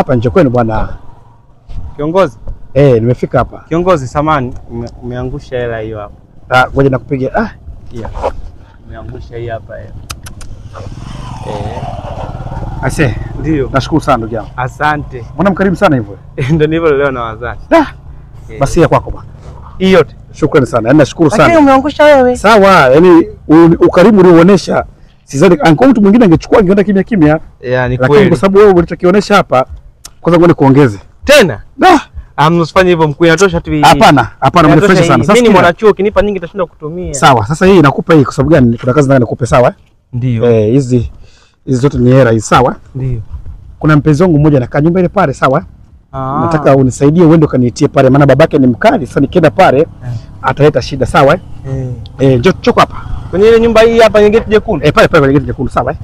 Hapa nje kwenu bwana. Kiongozi? Nimefika hapa. Kiongozi, samani, umeangusha hela hiyo hapo. Ah, ngoja nakupigia. Ah, yeah. Umeangusha hii hapa hela. Ase, ndio. Nashukuru sana ndugu yangu. Asante. Mbona mkarimu sana hivyo? Ndio nilivyo leo na wazazi. Ah. Basi ya kwako bwana. Hii yote. Shukrani sana. Yaani nashukuru sana. Lakini umeangusha wewe. Sawa, yaani ukarimu ulioonesha sidhani angekuwa mtu mwingine angechukua angeenda kimya kimya. Yeah, ni kweli. Lakini kwa sababu wewe ulichokionyesha hapa, kwanza ngoja nikuongeze. Tena? Da. Msifanye hivyo mkuu, inatosha tu hii. Hapana, hapana, mnifresha sana. Sasa mimi ni mwanachuo, ukinipa nyingi nitashinda kutumia. Sawa, sasa hii nakupa hii kwa sababu gani? Kuna kazi nataka nikupe, sawa? Ndio. Hizi zote ni hela hizi, sawa? Ndio. Kuna mpenzi wangu mmoja anakaa nyumba ile pale, sawa? Nataka unisaidie uende ukaniitie pale, maana babake ni mkali. Sasa nikienda pale ataleta shida, sawa? Njoo choko hapa. Kwenye ile nyumba hii hapa yenye geti jekundu. Pale pale kwenye geti jekundu, sawa?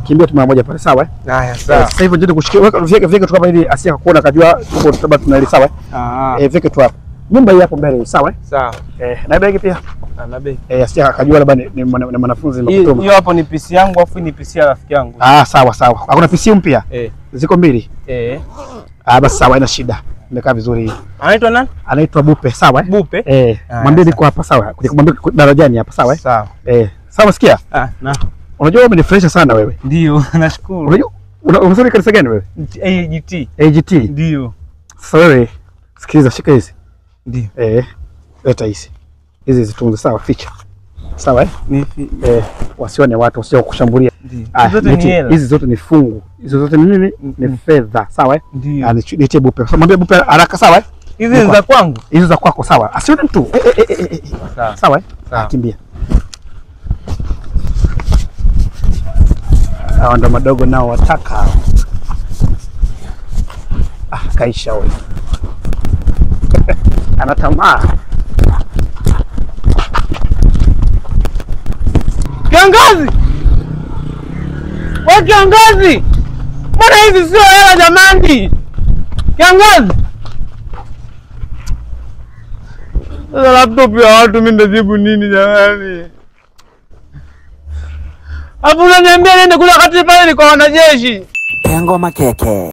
Kimbia tu mara moja pale, sawa? Haya, sawa. Sasa hivi njoo nikushike, weka vyeke tu kama ili asiye kuona akajua tuko tabata tunali, sawa? Vyeke tu hapa. Nyumba hii hapo mbele, sawa? Sawa. Na begi pia. Na begi. Asiye akajua labda ni mwanafunzi nimekutuma. Hiyo hapo ni PC yangu afu ni PC ya rafiki yangu. Ah, sawa sawa. Hakuna PC mpya? Ziko mbili? Ah, basi sawa, haina shida. Nimekaa vizuri hii. Anaitwa nani? Anaitwa Bupe, sawa? Bupe? Mwambie niko hapa, sawa? Mwambie darajani hapa, sawa? Sawa. Sawa, sikia? Ah, na. Unajua wewe umenifurahisha sana wewe. Ndio, nashukuru. Unajua unasoma kanisa gani wewe? AGT. AGT. Ndio. Sasa wewe sikiliza, shika hizi. Ndio. Leta hizi. Hizi zitunze, sawa, ficha. Sawa Ni wasione watu wasije kukushambulia. Ndio. Hizi zote ni fungu. Hizi zote ni nini? Ni fedha, sawa? Ndio. Nitie Bupe. Mwambie Bupe haraka, sawa? Hizi ni za kwangu. Hizi za kwako, sawa? Asione mtu. Sawa? Kimbia. Hawa ndo madogo nao wataka. Ah, kaisha huyo. Ana tamaa. Kiongozi! Wewe kiongozi! Mbona hizi sio hela jamani? Kiongozi! Sasa laptop ya watu mimi ndajibu nini jamani? Hapo unaniambia nende kula wakati pale ni kwa wanajeshi. Pengo Makeke.